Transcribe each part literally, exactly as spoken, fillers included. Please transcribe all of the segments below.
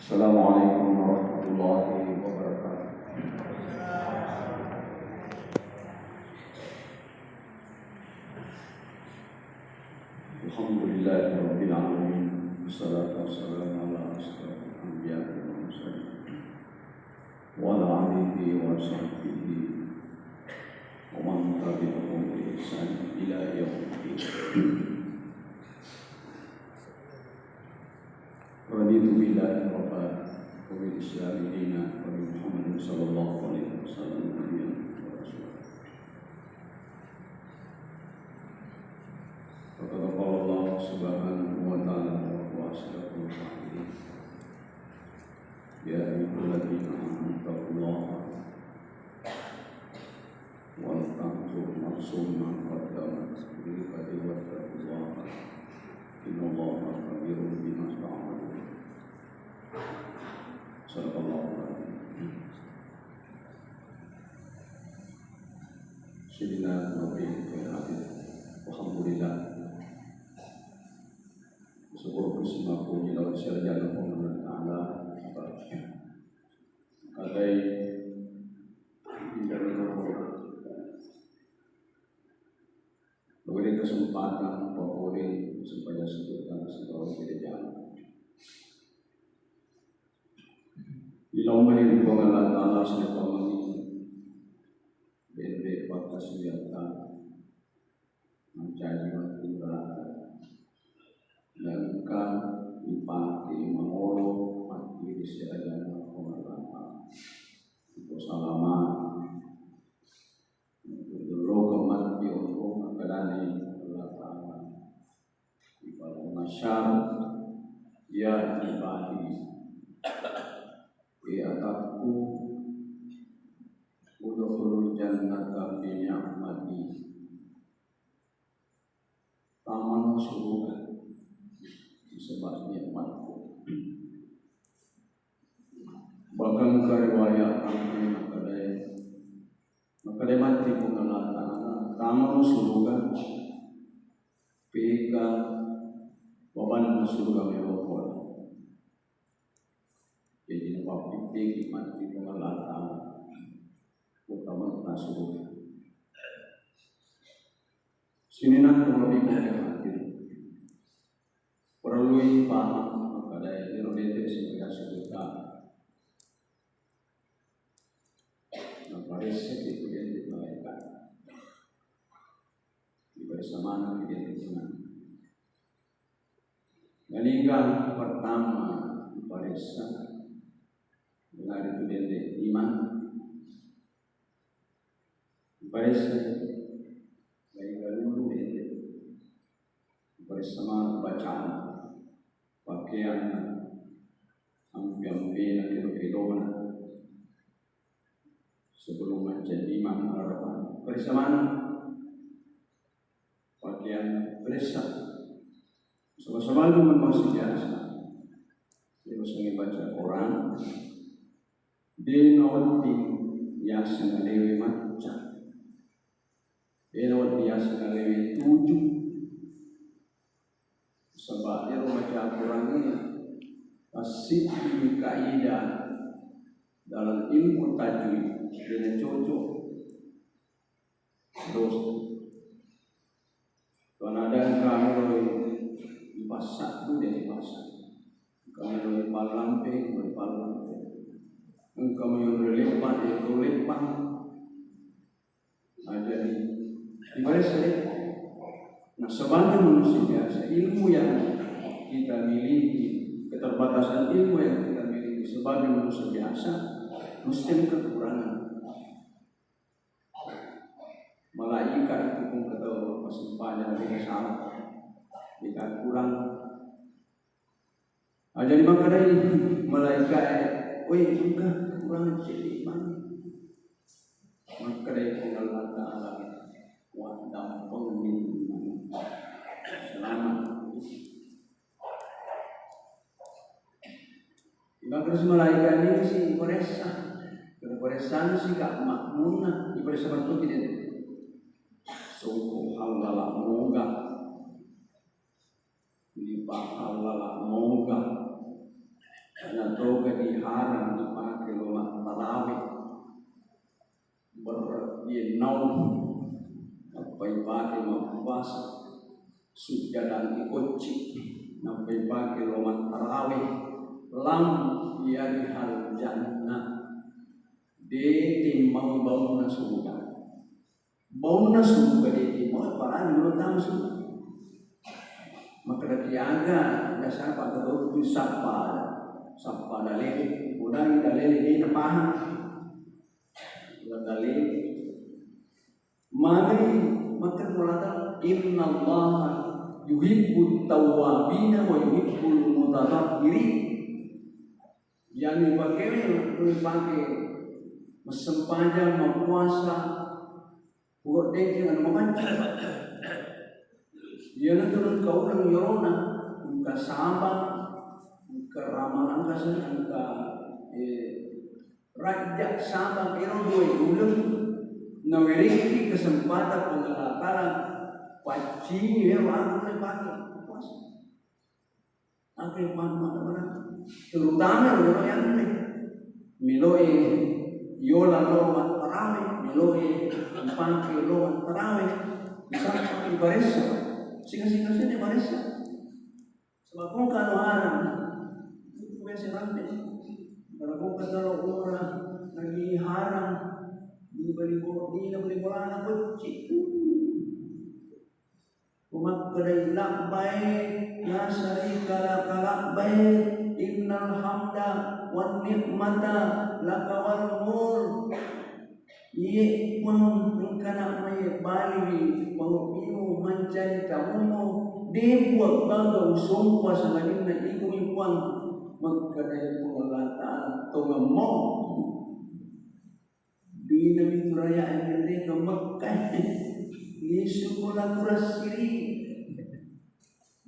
Assalamualaikum warahmatullahi wabarakatuh. Alhamdulillahirabbil alamin. Wassalatu wassalamu ala asyrafil anbiya'i wal mursalin. Wa ala alihi wa sahbihi wa man tabi'ahum bi ihsan ila yaumiddin. Raditu billahi rabba wa bil islami dina wa bi Muhammadin sallallahu alaihi wasallam nabiyyan wa rasula. Faqad qala Allah subhanahu wa ta'ala wa huwa asdaqul qailin. Ya ayyuhalladzina amanu taqullaha wal tanzur nafsum ma qaddamat lighadin wattaqullaha innallaha khabirun bima ta'malun. Sadaqallahul adzim. Sayyidina Nabi Muhammad. Alhamdulillah. Syukur, puji, mapuji lao ri Puang Allah Ta'ala. Kadai Diberi kesempatan papole supaya sebutkan segala gereja. Di lomba ini Puang Allah Ta'ala sudah pamani bebek batas biasa. Mancaji waktu neraka. Dan engka dipake mangolo mati di serajanna Puang Allah Ta'ala. Untuk salama. Untuk jolo mati untuk makkedani Allah Ta'ala. Ibadah masyar ya ibadi. Ya atakku, udkhulul jannata bi ni'mati. Tamano suruga disebab nikmatku. Bahkan ke riwayat Nabi makkedai, makkedai matti Puang Allah Ta'ala, tamano suruga, peka babanna suruga mewa pole. Jadi napappittiki matti Puang Allah Ta'ala, utama suruga. Sininna tu lebih mungkin mati. Perlu paham makkedai ero dede sebagai suruga. Naparessa itu dia di malaikat. Diparessa mana dia di sana. Nalinggang pertama diparessa, menari tu dende iman. Diparessa, nalinggang dulu dende. Diparessa mana bacaan, pakaian, ampe-ampena, kedo-kedona. Sebelum mancaji imam, harapan. Paressa mana? Pakaian paressa. Sama-sama lu manusia biasa. Dia sering baca Quran. Dia nanti biasa ngalewe macca. Dia nanti biasa ngalewe tujuh. Sebab dia baca Quran ini pasti kaidah dalam ilmu tajwid dia cocok. Terus, karena ada yang kami loi dipasang tu dia dipasang. Kami loi palampe, loi palampe. Kami loi lepang, dia loi lepang. Nah, jadi, diparessa. Nah, sebagai manusia biasa, ilmu yang kita miliki, keterbatasan ilmu yang kita miliki sebagai manusia biasa, mesti kekurangan. Malaikat itu pun kata pas banyak dari salah, tidak kurang. Ah, jadi makkedai malaikae, "Oi, engka kurang cedde bang." Makkedai Puang Allah Ta'ala, "Wa dampeng ni selamat." Ibang terus malaikat ini si paressa. Kalau paressa si kak makmuna, diparessa bantu tidak. Sungguh Allah lah moga. Ipahallala moga. Karena to Naum, nappa ipake mappuasa, sujjadang ikocci, nappa ipake lao mattarawe, lam yarihal jannah, de timmau baunna suruga. Baunna suruga de timmau, apalagi lo tama suruga. Makkeda kiaga, dasar pada tu sappa, sappa dalele, udangi dalele de napahang. Dalele. Magi makkeda Puang Allah Ta'ala, "Innallaha yuhibbut tawwabina wa yuhibbul mutatahhirin." Yani pakewe, pake massempajang, mappuasa, pokok deki anu mamanca. Iyanatu engka uleng yolona, engka sabang, engka ramalang, engka, eh, Rajja sabang ero dua uleng nawerekki kesempatan Puang Allah Ta'ala paccingi ero anu napake puasa. Ake manfaat mana? Terutama ero yang anre. Meloe yola lo mattarawe, meloe pake lo mattarawe. Bisa iparessa. Sika-sika sini paressa. Sebab ko engka anu harang, itu biasa rampe. Kalau ko engka tau ora lagi harang, di bali bo-, di bali bolana kocci. Ko makkedai labbaik, la syarika laka labbaik, innal hamda wan ni'mata laka wal mulk. Iye Puang, engkana maye baliwi pangobbimu mancaji tamumu, de buat bangga usompa sangadinna ikomi Puang. Makkedai Puang Allah Ta'ala, tongemmo. Duina mitu raya menre ke Mekah. Lisu ko laku rassiri.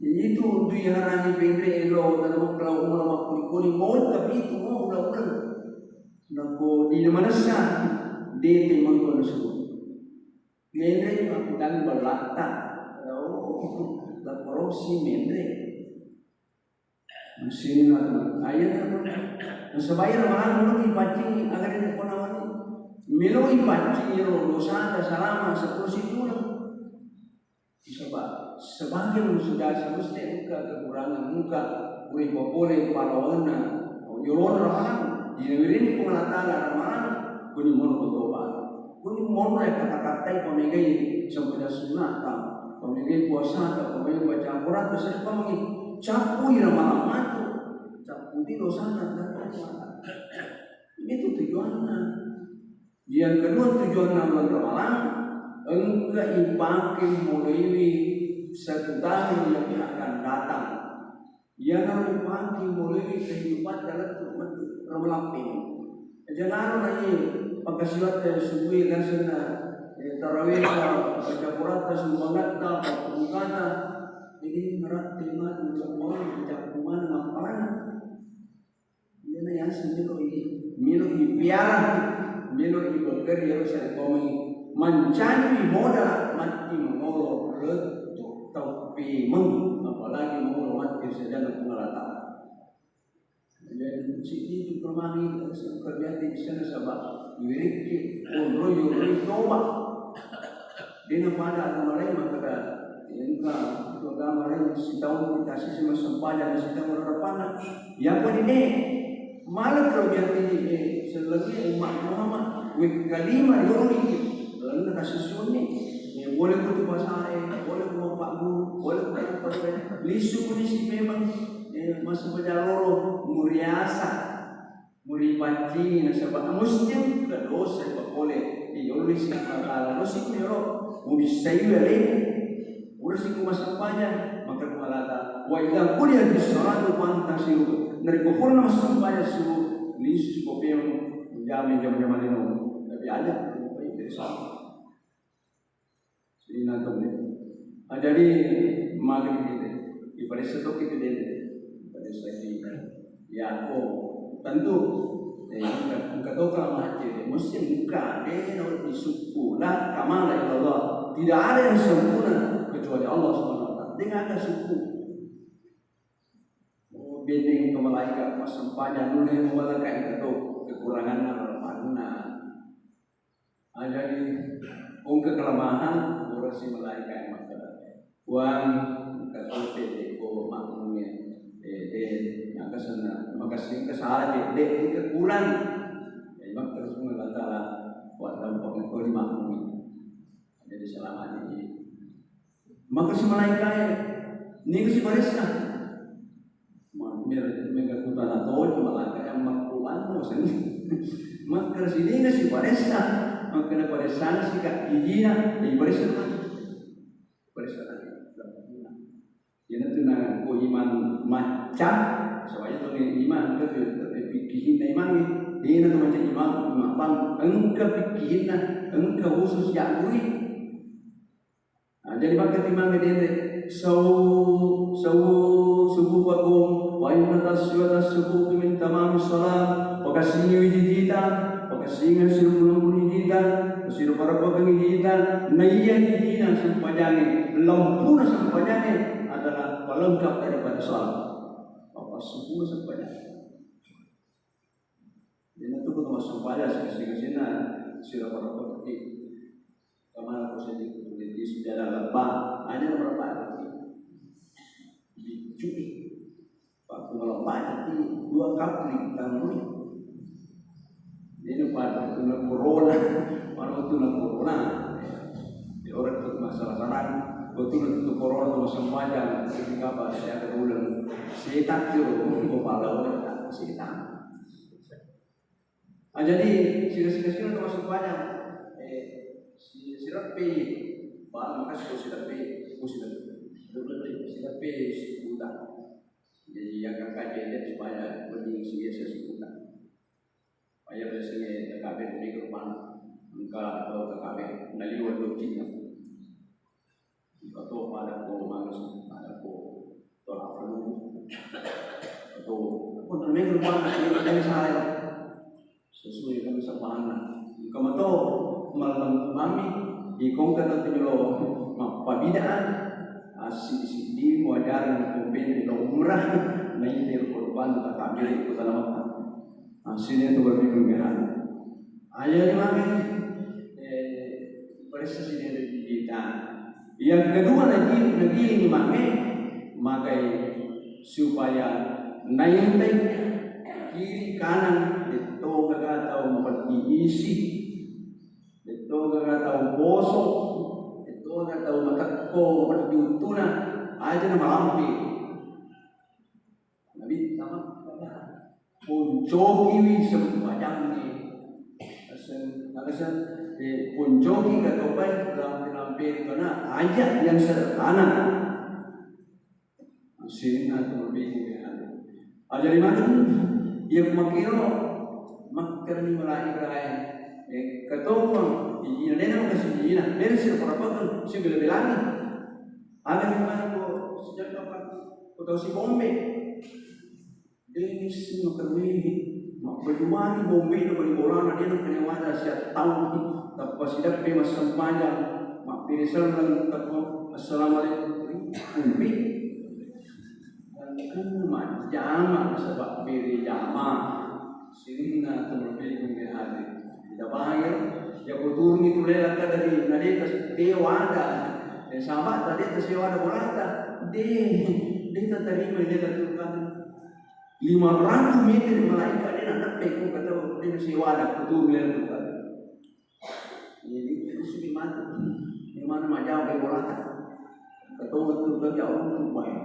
Itu dui harani penre elo, tana makkeda umur makkuni-kuni, mau tapi itu mau ulang-ulang. Nako di manessa, dete mangko nasu. Menre makkutang balatta. Oh, laporosi menre. Mesinna, ayana. Nasaba iyaro manu melo ipaccingi, agare ko nawani. Melo ipaccingi ro dosata salama seppulo situ uleng. Saba-, sebagai manusia biasa mesti engka kekurangan, engka pura ipapole palawanna, yolona Ramalang, dinawirini Puang Allah Ta'ala Ramalang, kuni mono toba. Kuni mono ya kata-katai pamegai sempajang sunnata, pamegai puasata, pamegai baca Al-Quran, terus pamagi cappui Ramalang matu, cappui dosana, dan itu tujuanna. Yang kedua, tujuanna bulan Ramalang, engka ipake moloiwi satu tahun yang akan datang. Iyanaro ipake moloiwi kehidupan dalam umat Ramalang ini. Aja laro na iye, pakasiwatta subui, langsung na, eh, tarawihta, baca Quranta, sumbangatta, pappabukata. Jadi, maratte matu, ucappuang, ucappuang, ngappalana. Iyana yaseng melo i, melo i piara, melo i bekkeri ero sarekkomengngi mancaji modal matti mangolo lettu tau pemeng, apalagi mangolo matti ri seddana Puang Allah Ta'ala. Jadi, siddi tu permani, kerja di sana sabab, wirekki, onroi, onroi, toba. Dena pada agama lain makkeda, engka itu agama lain sitaung kita sisi massempajang, sitaung ora depanna. Yang penting deh, malah kalau biar ini, eh, selagi umat Muhammad, wekka lima yolo niki, lalu kasih sunni. Ya, boleh kutu pasai, boleh kutu pak guru, boleh kutu pasai. Lisu kondisi memang, eh, masuk pejaloro, muriasa. Muripaccingi nasaba muslim ke dosa ipapole. Iya, ulisi Puang Allah Ta'ala, dosa ku yolo. Mubissai alemu. Ulisi ku massempajang, maka Puang Allah Ta'ala, "Wa idza qudiyatis shalatu fantashiru." Narekko purana massempajang subuh, lisu ko pemeng, jamin jama-jama lino. Tapi ada, baik dari sana. Sina tong de. Ah, jadi, magi kita. Iparessa to kita de. Iparessa ki. Ya, oh, tentu. Eh, engka, engka to kalau mati, mesti engka. Dia nak disukku. La kamala illallah. Tidak ada yang sempurna kecuali Allah Subhanahu wa Ta'ala. Dengan ada syukur. Oh, bene ke malaikat, massempajang, nuna yang malaikat itu kekurangan apa? Ah, jadi, engka kelemahan, purasi malaika yang makkeda, "Puang, engka to pede ko makmum e, eh, eh, yang kesana, makasih engka salah pede, engka kurang." Jadi, makkeda Puang Allah Ta'ala, "Wa dampeng ko di makmum e." Jadi, selamat ini. Maka si malaika e, niga siparessa? Ma-, mer-, mega kutana tojo malaika yang makkuanno sen. Makkeda sininga siparessa, makkeda paressana sika ijina, jadi paressa lagi. Paressa lagi. Iyana tu na ko iman macca, saba itu ni iman ke tu, tapi pikihinna iman ni. Iyana tu macam iman, iman bang, engka pikihinna, engka khusus yang bui. Nah, jadi makkeda timangnge denre, "Sau-, sau-, sufufakum, fa inna taswiyata sufufi min tamami shalah." Pakassingi wijita, pakassingi sirumulumuli wijita, siruparapakengi wijita, naiya wijina sempajangnge, lampuna sempajangnge adalah pelengkap daripada salat. Apa sempurna sempajangnge. Iyana tu ko massempajang sika-sikasinna siruparapakengi. Kamana ko seddi ko di sujada lebba, hanya nomor empat. Biccu. Waktu melompat nanti dua kali tambah. Ini pada tuna corona, mana tuna corona. Ya, orang tu masalah sarang, betul itu corona tu massempajang, ketika apa saya ada ulang, setan tu, kepala orang, setan. Ah, jadi, sira-sira-sira termasuk banyak. Eh, si-, sireppe, bang, makasih ko sireppe, ko sireppe. Sireppe, sireppe, sibuta. Jadi, yang kakak jadi supaya mending si biasa sibuta. Supaya biasanya K K B lebih ke rumah. Engka atau K K B, naliwat dua Cina. Iko to pada ko manus, pada ko to apa lu? To, ko to mega rupa dari saya. Sesuai dengan sabana. Kamu to malam mami, iko kata tu jolo mappabidaan. Asi sidi wajar na pembeli umrah, na ini korban tak ambil ikut dalam. Nah, sini tu berpikir. Aja ni mami, eh, prestasi dari kita. Yang kedua lagi, lagi ini mami, magai supaya naintai kiri kanan, detto gaga tau mapeddi isi, detto gaga tau bosok, detto gaga tau matekko mapeddi uttuna, aja na malampe. Nabi sama, puncokiwi sempajangnge. Aseng, aseng, eh, puncoki katopai lampe-lampe kana aja yang sederhana. Sininna tu mabbicara. Ajari matu, iya kumakiro, makkerni malaika e, eh, katongeng, ijina dena makasijina, dena sira parapakeng, sibela-belani. Aga ni matu, sejak kapan? Kutau si bombe. Dé' nisseng makerruiwi, mabbajuanni bombé'na bali bolana, dé' nakkeda wada siattauwi, tappa sideppe massempajang, mabbéré selleng, tappa, "Assalamualaikum." Bombé. Engkana majjama nasaba béré jama. Sininna to mabbicara hadé. Tidak bayar, ya kuturungi tu Lailatul Qadar, na dé' tas-, dé' wada. Eh, sahabat, dé' tasé wada bolata. Dé', dé' tatarima Lailatul Qadar. Lima ratus meter malaika dé' naddeppe ko kata dé' nasiwada ko tu melakukan. Jadi terus di mata. Di mana majau ke bolata. Kata tu lagi aku tu baik.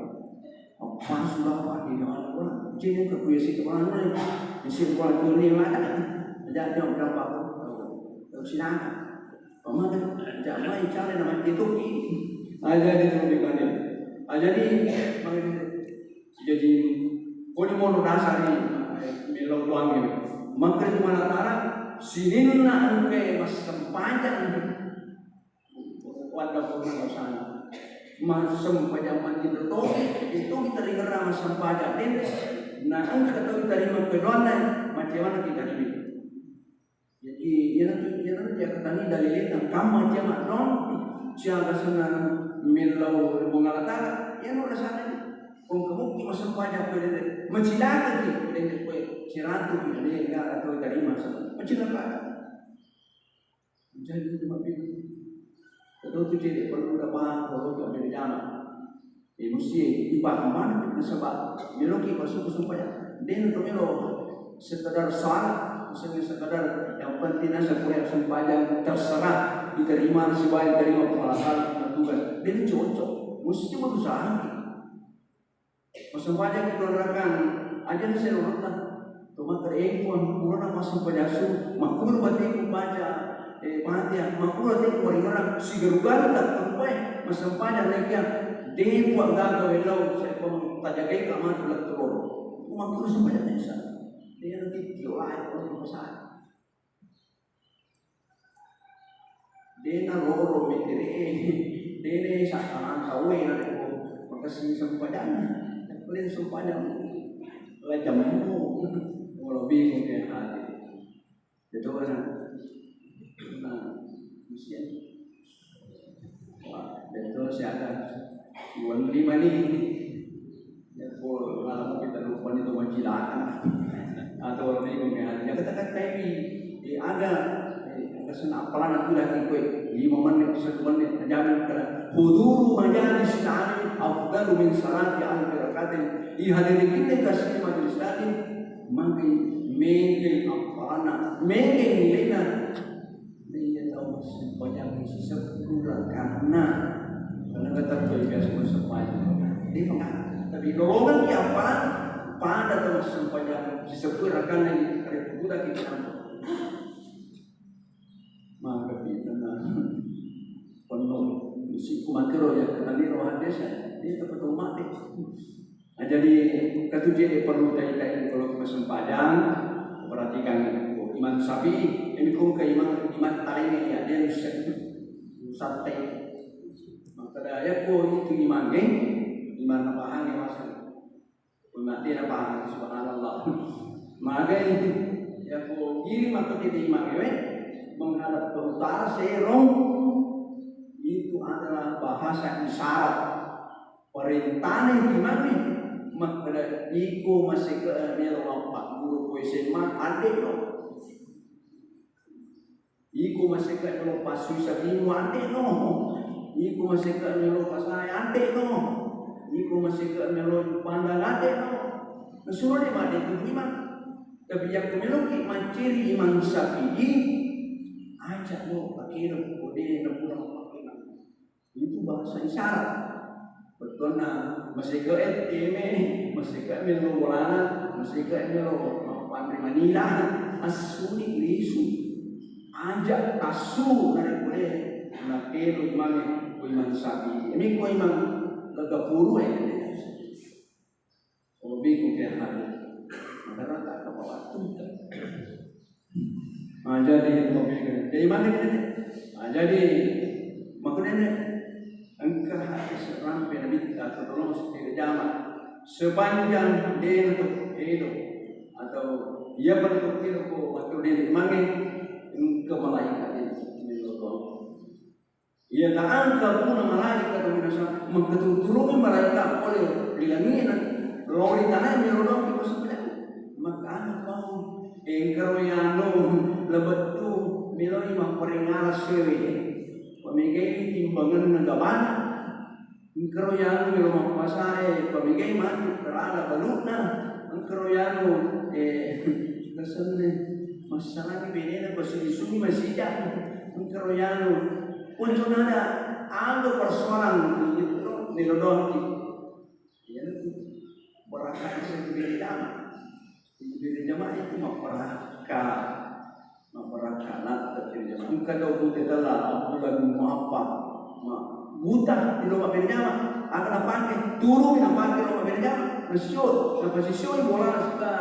Apa sudah apa di dalam bola? Jadi ke kuya si bola mana? Di si bola tu ni mana? Jadi jam berapa? Terus silakan. Pamana, jamai cara nama itu. Aja di Aja di, jadi, koni mono dasari, eh, melo tuangi. Maka itu malatara, sininna engke massempajang. Wadda pun sana. Massempajang mati betul, itu kita dengar massempajang. Nah, engka tahu terima kedoanna, macam mana kita ini? Jadi, iyanatu, iyanatu iya katani dalilé tangkamma cia maddong, siaga senna mellau ri Puang Allah Taala, iyanu rasana. Kong kamuki massempajang ko dende, macilakaki ko dende koe, siratu ri dende, enggak atau tarima, macilaka. Jadi itu mabbilang. Kedua tu cedde perlu dapat kalau tak berjamaah. Eh, musti ipaham maneng, nasaba meloki masuk ke sempajang. Den to melo sekedar salat, misalnya sekedar yang penting nasa kuliah sempajang terserah diterima, nasaba diterima pemalasan tugas. Den cocok, musti berusaha. Massempajang itu rakan, aja ni saya orang. Cuma terepuan, kurang massempajang su, makuru bateku baca, eh, Fatihah, makuru bateku waringerang, sigaru-garu tak tempai, massempajang naik ya, de puang gaga welau, saya pun tajagai kamar bulan telur. Makuru sempajang biasa. Dia nanti tiolai, kalau pasal. Dena loro metere, dena sakkarang tauwe narekko makessing sempajanna. Paling sempajang la jammu, wala bingung ya hati. Itu kan, nah, usia. Wah, betul siaga. Wan lima ni. Ya, ko, kalau kita lupa ni tu mancilaka. Atau orang ni kau kena. Ya, kata-kata ini, eh, ada, eh, ada sana apalagi tu lagi kue. Lima menit, satu menit, jamin kena. Huduru majalis ta'lim afdalu min salati alfi rakatin. Ihadiri kita kasih majelis taklim, maka mengke apalana, mengke nilainya. Iya tau massempajang siseppu rakanna. Karena kata gue biasa massempajang. Dia mengatakan, tapi lolongan ki apa? Pada tau massempajang siseppu rakanna ini, ada kuda kita. Maka kita penuh. Siku makiro ya, kami roh hadis ya. Dia tempat rumah deh. Nah, jadi, ketujuh dia perlu taitai kalau kita sempajang, perhatikan itu. Imam Syafi'i, ini pun ke imam, imam lainnya ya, dia bisa santai. Maka ada ya, ko itu imam, eh? Imam apa hal yang masuk? Imam dia apa? Subhanallah. Maka itu, ya, ko ini maka tidak imam, eh? Menghadap ke utara, serong, itu adalah bahasa isyarat. Parentana imammi makkeda, iko maseke melo mappagguru ko S M A, adde'no. Iko maseke melo passui sapimu, adde'no. Iko maseke melo pasae, adde'no. Iko maseke melo pandang, adde'no. Nasuro de madde tu imam. Tapi yakko meloki macceri Imam Syafi'i, aja lo pakero ko de napura mappakena. Itu bahasa isyarat. Bettuanna maseke e teme, maseke melo bolana, maseke melo mappanre manila, assuni lisu. Aja tassu narekko de nakelo imame ko Imam Syafi'i. Emi ko Imam Gapuru e. Hobi ku ke hari. Masyarakat apa waktu? Nah, jadi hobi ke. Jadi mana ini? Nah, jadi makanya ini engka hadis rampe Nabi atau tolong seperti jama sepanjang dia untuk hidup atau ia pada hidup ko waktu dia mangi engka malaikat itu. Iya, ta'angka puna malaika tu binasa, mengketurungi malaika pole ri langina, lao ri tanai melo doang ki masempajang. Maka anu pau, engkaro yano lebettu meloi mapparingala sewe. Pamegai timbangenna gabana. Engkaro yano melo mappasae, pamegai matu terala baluna. Engkaro yano, eh, kesenne, massalangi benena, pasilisuni masija. Engkaro yano, Konco nada, ada persoalan itu, nilodongki. Iya, itu. Berakah itu beda jama. Itu beda jama itu mapparaka. Mapparaka, nah, tapi jama. Engka tau buta tala, Abdullah bin Muaffan. Ma, buta, di rumah beda jama. Akan apa ke? Turun, apa ke rumah beda jama? Bersyur, sampai sisyo, bola, suka,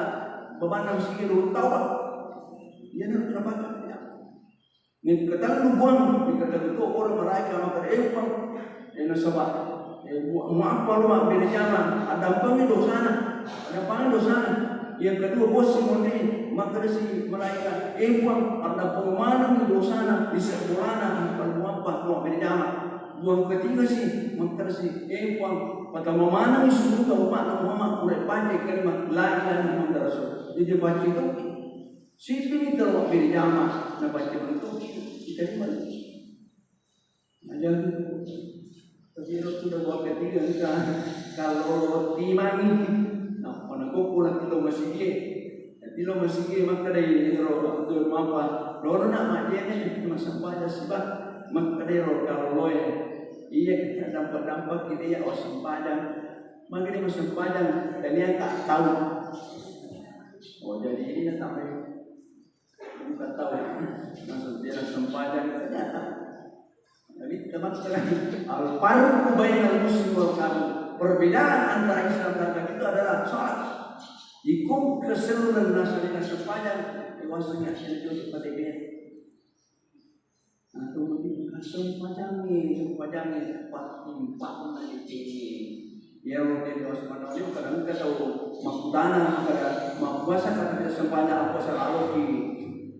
beban, nang sini, dulu tahu, Pak. Iya, nang kenapa? Nengka tellu buang, nengka tellu to orang malaika makkeda, "Eh, Puang, eh, nasaba, eh, bu-, muappa lo mabbere jama, addampengi dosana, addampengi dosana." Yang kedua, bosi mone, makkeda si malaika, "Eh, Puang, addampengi manengi dosana, di sebbolana, bukan muappa lo mabbere jama." Buang ketiga si, makkeda si, "Eh, Puang, patama manengi suruga umatna Muhammad, pura pace kalimat la ilaha illallah Muhammadur Rasul." Jadi pace itu. Situ itu waktu di jama, na baca bentuk kita ini. Aja tu. Tapi ro sudah buat ketiga kita kalau timang ini. Nah, mana kau pulang kita masih dia. Jadi lo masih dia maka dari ro tu apa? Lo nak macam ni masih baca sih bah. Maka dari ro kalau lo ya. Iya kita dapat dapat kita ya waspada. Maka dia masih baca dan dia tak tahu. Oh, jadi ini nak sampai Engka tau naseng tena sempajang, ternyata. Jadi, teman-teman, al-farqu bainal muslim wal kafir. Perbedaan antara Islam dan kafir itu adalah sholat. Ikung kesel dan naseng tena sempajang, dewasa nggak sentuh pada dia. Nah, kemudian sempajangngi, sempajangngi, empat, empat, empat, Ya, mungkin Osman Oli, kadang kita tahu makkutana, kada mappuasa, kada sempajang apa selalu di.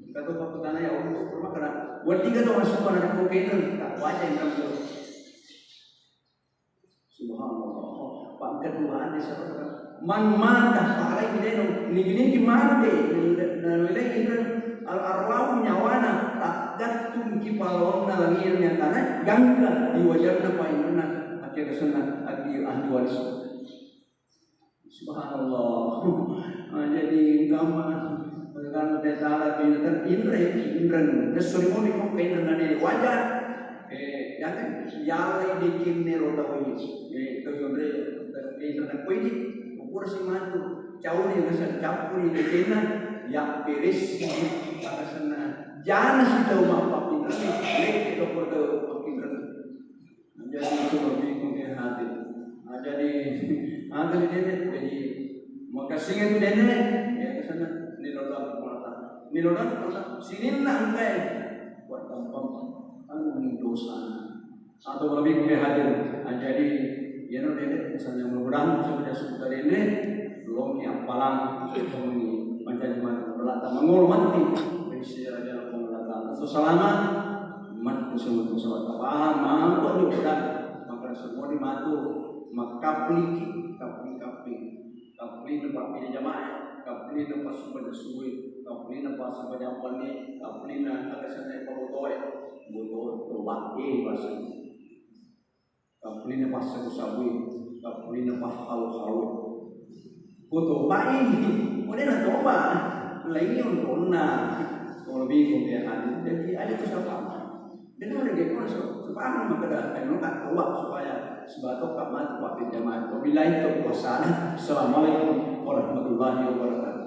Kita tahu makkutana ya, untuk rumah kada. Wadi kita masuk mana di kokener, tak baca yang kamu. Subhanallah. Pak ketua di sana. Man mata, parai deno, nigi-nigi mate, na wilai inreng al arwahu nyawana, tak gattung ki palawanna langi nyatana, gangga di wajarna painna, akhirnya senang, ahli, ahli waris. Subhanallah. Ah, jadi gampang. Kan Allah Ta'ala binatang inre, inreng. Terus suri mau dikau kain dan ada wajar. Eh, jangan yalai bikin nero tahu ini. Eh, itu yang beri inre tak kau ini. Ukur si matu. Jauh ni rasa campur ini kena. Ya beres. Karena sana. Jangan si tahu apa pinter. Lek dokter tahu apa pinter. Jadi itu lebih mungkin hati. Nah, jadi, ah, tadi dede, jadi, makasih itu dede, ya, ke sana, ini doa kekuatan. Ini doa kekuatan, sini nak angkai, buat gampang, kan ini dosa. Atau lebih mungkin hati. Nah, jadi, ya, no, dede, misalnya mudah-mudahan, sudah sudah dede, belum ni apalang, belum ni, macam mana, belakang, mengurmati, isi raja, Allah Ta'ala. Atau selama, Mat, musim-musim pesawat kapal, mampu juga udah. Maka semua dimatu, makapliki, kapling-kapling. Kapling nampak pilih jamaah, kapling nampak sumpah dan suwe, kapling nampak sumpah jampal ni, kapling nampak kesana yang bawa toy, bawa toy, tobat, eh, bahasa. Kapling nampak sabu-sabu, kapling nampak hau-hau. Ko toba ini, ko de' na toba, lainnya untonna. Ko lebih ko biasa. Jadi ada tu siapa? Dengar lagi ko so, sepahan maka dah kan lo tak tahu supaya sebatok tak mati pakai jamaah. Wabillahi taufiq wassalam. Assalamualaikum warahmatullahi wabarakatuh.